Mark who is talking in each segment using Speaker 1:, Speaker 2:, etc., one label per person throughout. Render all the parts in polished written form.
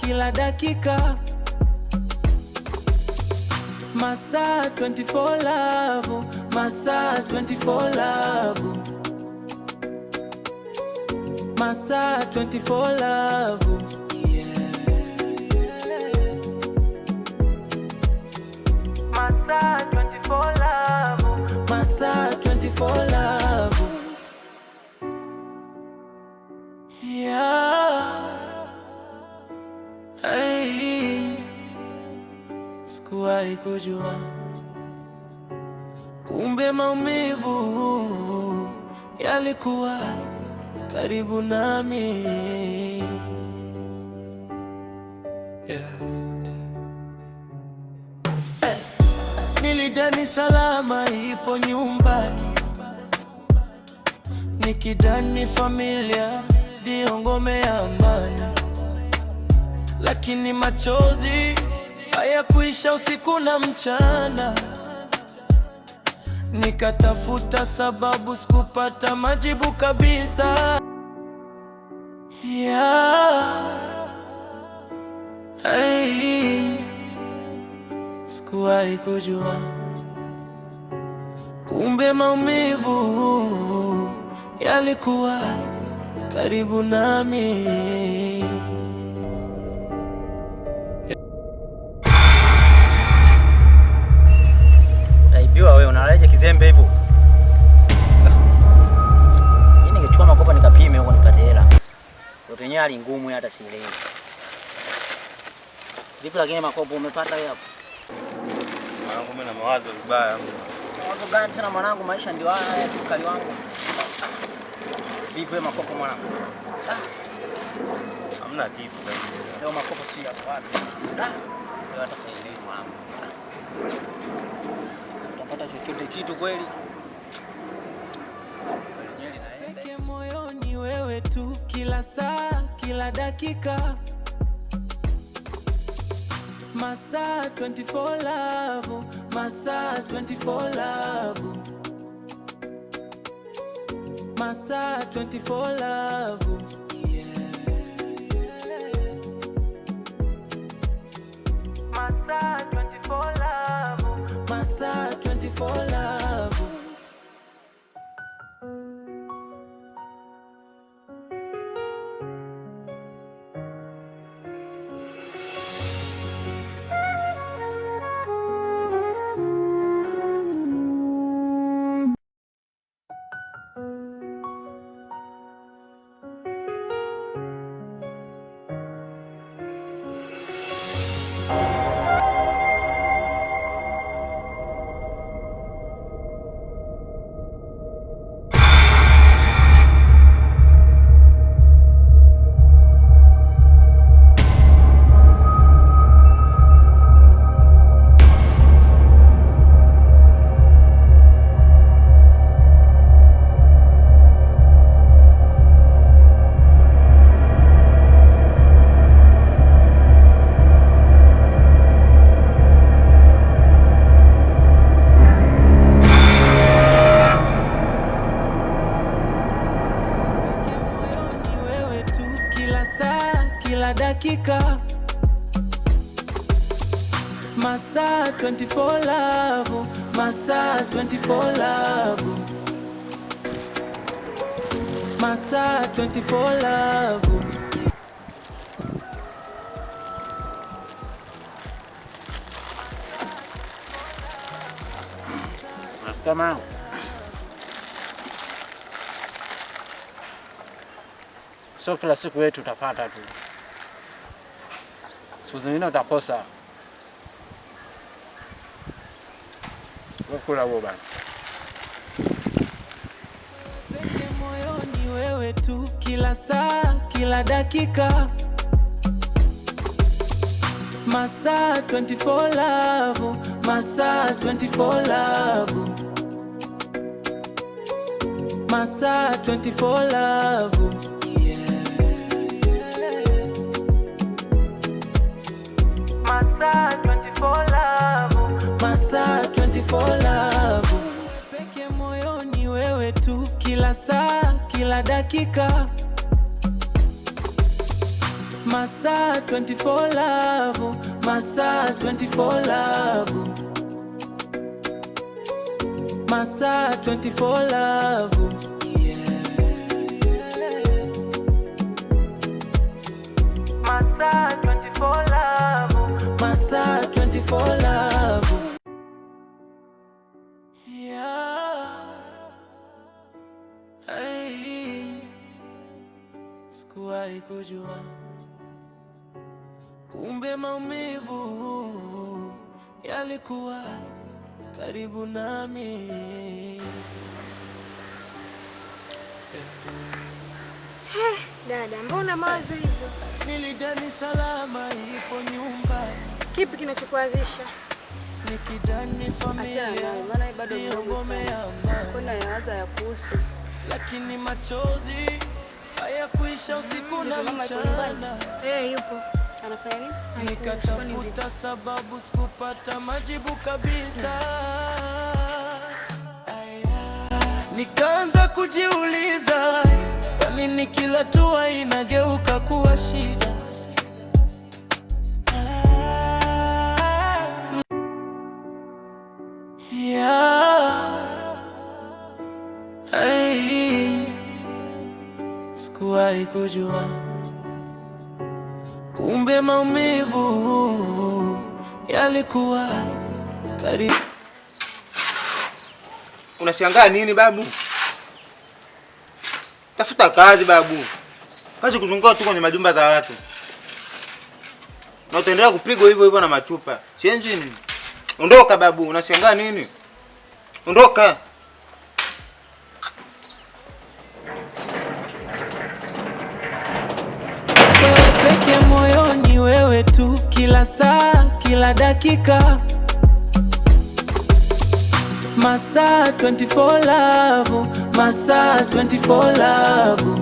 Speaker 1: kila dakika. Masaa 24 love, masaa 24 love, masaa 24 love. Yeah. Masaa 24 love, masaa 24 love.
Speaker 2: Yeah. Hey. Sikuwahi kujua kumbe maumivu yalikuwa karibu nami. Yeah. Hey. Nilidhani salama ipo nyumbani, nikidhani familia ndiyo ngome ya amani, lakini machozi hayakuisha usiku na mchana. Nikatafuta sababu, sikupata majibu kabisa. Yeah. Hey. Sikuwahi kujua kumbe maumivu yalikuwa karibu nami.
Speaker 3: Utaibiwa wewe, unalaje kizembe hivyo? Mimi ningechukua makopa nikapime huko nipate hela. Ndio yenyewe hali ngumu hata sielewi. Vipi lakini makopo umepata wewe hapo?
Speaker 4: Mwanangu, mimi na mawazo vibaya.
Speaker 3: Mawazo gani tena mwanangu, maisha ndio haya haya tu kali wangu. Vipi wewe makopo mwanangu?
Speaker 4: Hamna kitu kabisa.
Speaker 3: Leo makopo si yako wapi? Leo hata sielewi mwanangu. Utapata chochote kitu kweli?
Speaker 1: Peke moyoni wewe tu, kila saa, kila dakika. Masaa 24 love, masaa 24 love, masaa 24 love. Yeah. Masaa 24 love, masaa 24 love. Peke moyoni wewe tu, kila saa, kila dakika. Masaa 24 love, masaa 24 love, masaa 24 love.
Speaker 3: Kama sio kila siku yetu utapata tu, siku zingine utakosa. Wewe kula huo bana.
Speaker 1: Peke moyoni wewe tu, kila saa, kila dakika. Masaa 24 love, masaa 24 love, masaa 24 love. Yeah. Masaa 24 love, masaa 24 love. Peke moyoni wewe tu, kila saa, kila dakika. Masaa Masaa 24 love, masaa 24 love, masaa 24 love, yeah. Masaa 24 love, masaa 24 love.
Speaker 2: Yeah. Hey. Sikuwahi kujua kumbe maumivu yalikuwa karibu nami.
Speaker 5: Dada, mbona mawazo hivyo?
Speaker 2: Nilidhani salama ipo nyumba,
Speaker 5: Kipi kinachokuanzisha?
Speaker 2: nikidhani familia
Speaker 6: Achana naye, maana yeye bado
Speaker 2: ndiyo
Speaker 6: mdogo
Speaker 2: ngome
Speaker 6: sana.
Speaker 2: ya amani.
Speaker 6: Kuna yawaza ya kuhusu.
Speaker 2: Lakini machozi hayakuisha usiku na
Speaker 6: Mama yuko nyumbani?
Speaker 2: mchana.
Speaker 5: Eh, yupo.
Speaker 6: Anafanya nini?
Speaker 2: Nikatafuta sababu, sikupata majibu kabisa. Nikaanza kujiuliza, kwa nini kila hatua inageuka kuwa shida? Yeah. Hey. Sikuwahi kujua kumbe maumivu yalikuwa karibu.
Speaker 4: Unashangaa nini babu? Tafuta kazi babu. Kazi kuzunguka tu kwenye majumba za watu. Na utaendelea kupigwa hivyo hivyo na machupa. Chenji nini? Ondoka babu, unashangaa nini? Ondoka.
Speaker 1: Wewe peke moyoni, wewe tu, kila saa, kila dakika, masaa 24 love, masaa 24 love,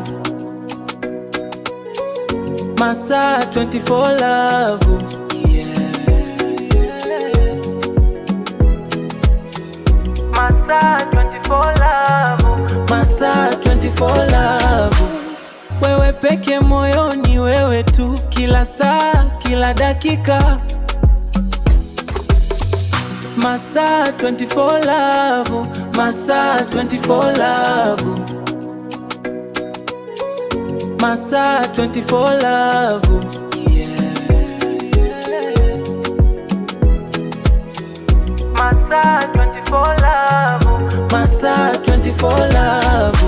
Speaker 1: masaa 24 love, yeah. Masaa 24 love, masaa 24 love. Wewe peke moyoni, wewe tu, kila saa, kila dakika, masaa 24 love, masaa 24 love, masaa 24 love, yeah. Masaa 24 love, masaa 24 love.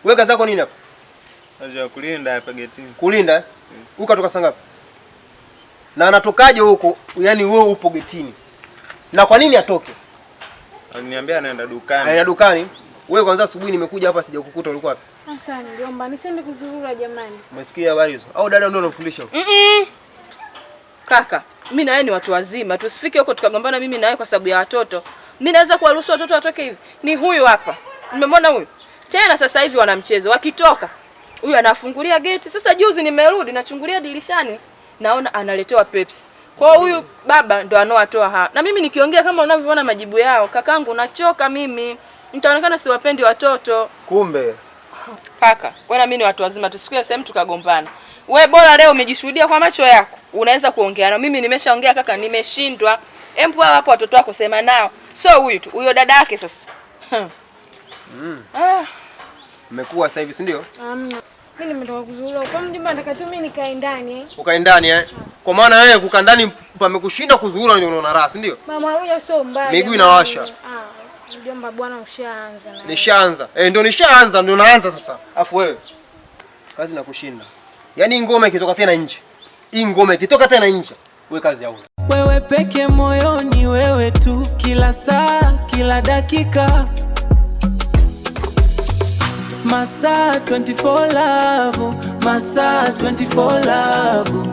Speaker 7: Wewe kazi yako nini hapa?
Speaker 4: Kazi ya kulinda hapa getini.
Speaker 7: Kulinda? Eh? Huko katoka saa ngapi? Na anatokaje huko? Yaani wewe upo getini. Na kwa nini atoke?
Speaker 4: Aliniambia anaenda dukani.
Speaker 7: Anaenda dukani. Wewe kwanza asubuhi nimekuja hapa sijakukuta, ulikuwa wapi?
Speaker 5: Sasa mjomba, nisiende kuzurura jamani.
Speaker 7: Umesikia habari hizo? Au dada ndio anafundisha huko?
Speaker 6: Kaka, mimi na wewe ni watu wazima. Tusifike huko tukagombana mimi na wewe kwa sababu ya watoto. Mimi naweza kuwaruhusu watoto watoke hivi? Ni huyu hapa. Nimemwona huyu. Tena sasa hivi wana mchezo. Wakitoka, huyu anafungulia geti. Sasa juzi nimerudi nachungulia dirishani, naona analetewa Pepsi. Kwa hiyo huyu baba ndo anaowatoa hawa. Na mimi nikiongea kama unavyoona majibu yao, kakangu nachoka mimi. Nitaonekana siwapendi watoto.
Speaker 7: Kumbe
Speaker 6: Kaka, wewe na mimi ni watu wazima, tusikie sehemu tukagombana. We bora leo umejishuhudia kwa macho yako, unaweza kuongea na mimi. Nimeshaongea kaka, nimeshindwa. Embu hao hapo watoto wako sema nao, sio huyu tu, huyo dada yake sasa. Ah,
Speaker 7: mmekuwa sasa hivi, si ndio?
Speaker 5: Hamna. Mimi nimetoka kuzurura. Kwa mjomba nataka tu mimi nikae ndani eh.
Speaker 7: Ukae ndani eh? Kwa maana wewe kukaa ndani pamekushinda kuzurura ndio unaona raha, si ndio?
Speaker 5: Mama huyo sio mbaya.
Speaker 7: Miguu
Speaker 5: jamani.
Speaker 7: inawasha.
Speaker 5: Ah, mjomba bwana ushaanza na.
Speaker 7: Nishaanza. Eh, ndio nishaanza, ndio naanza sasa. Afu wewe kazi na kushinda. Yaani ngoma ikitoka tena nje. Hii ngoma ikitoka tena nje, wewe kazi hauna.
Speaker 1: Wewe peke moyoni, wewe tu, kila saa, kila dakika, masaa 24 love, masaa 24 love,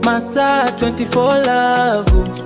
Speaker 1: masaa 24 love.